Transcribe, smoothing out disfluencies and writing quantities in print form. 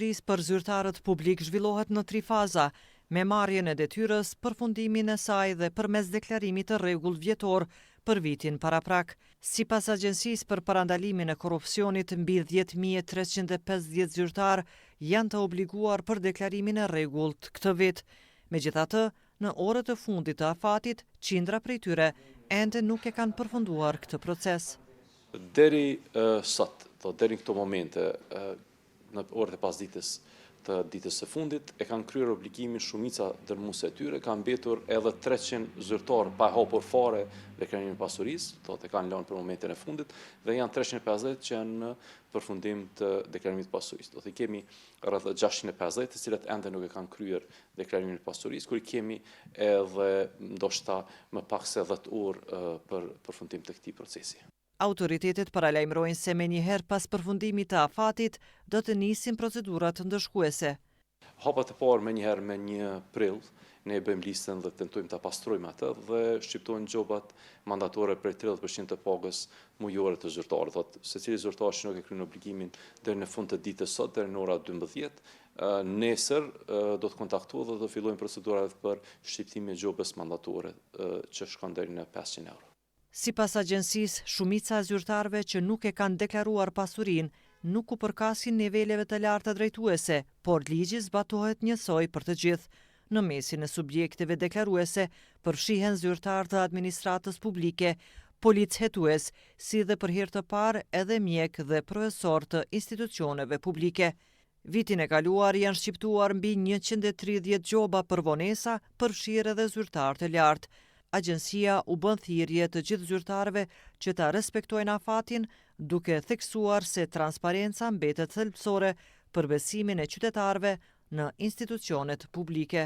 Pasurisë për zyrtarët publikë zhvillohet në tri faza, me marrjen e detyrës, përfundimin e saj dhe përmes deklarimit të rregullt vjetor për vitin paraprak. Sipas Agjencisë për Parandalimin e Korrupsionit, mbi 10,350 zyrtarë janë të obliguar për deklarimin e rregullt këtë vit. Megjithatë, në orët e fundit të afatit, qindra prej tyre ende nuk e kanë përfunduar këtë proces. Deri sot, do deri në këto momente, në orët e pasdites të ditës së fundit, e kanë kryer obligimin shumica dërmuese e tyre, kanë mbetur edhe 300 zyrtarë pa hapur fare deklarimin e pasurisë, do të kanë lënë për momentin e fundit, dhe janë 350 që janë në përfundim të deklarimit të pasurisë. Do të kemi rreth 650 të cilët ende nuk e kanë kryer deklarimin e pasurisë, kur i kemi edhe ndoshta më pak se 10 orë për përfundim të këtij procesi. Autoritetet paralajmërojnë se menjëherë pas përfundimit të afatit do të nisin procedurat ndëshkuese. Hapat e parë menjëherë me 1 prill, ne bëjmë listën dhe tentojmë ta pastrojmë atë dhe shqiptojnë gjobat mandatore prej 30% të pagës mujore të zyrtarëve. Thotë, secili zyrtar që nuk e kryen obligimin deri në fund të ditës sot, deri në ora 12, nesër do të kontaktohet dhe do të fillojnë procedurat për shqiptimin e gjobës mandatore që shkon deri në 500 euro. Sipas agjencisë, shumica e zyrtarëve që nuk e kanë deklaruar pasurinë nuk u përkasin niveleve të larta drejtuese, por ligji zbatohet njësoj për të gjithë. Në mesin e subjekteve deklaruese përfshihen zyrtarë të administratës publike, policë hetues, si dhe për herë të parë edhe mjek dhe profesor të institucioneve publike. Vitin e kaluar janë shqiptuar mbi 130 gjoba për vonesa, përfshirë edhe zyrtarë të lartë. Agjencia u bën thirrje të gjithë zyrtarëve që ta respektojnë afatin, duke theksuar se transparenca mbetet thelbësore për besimin e qytetarëve në institucionet publike.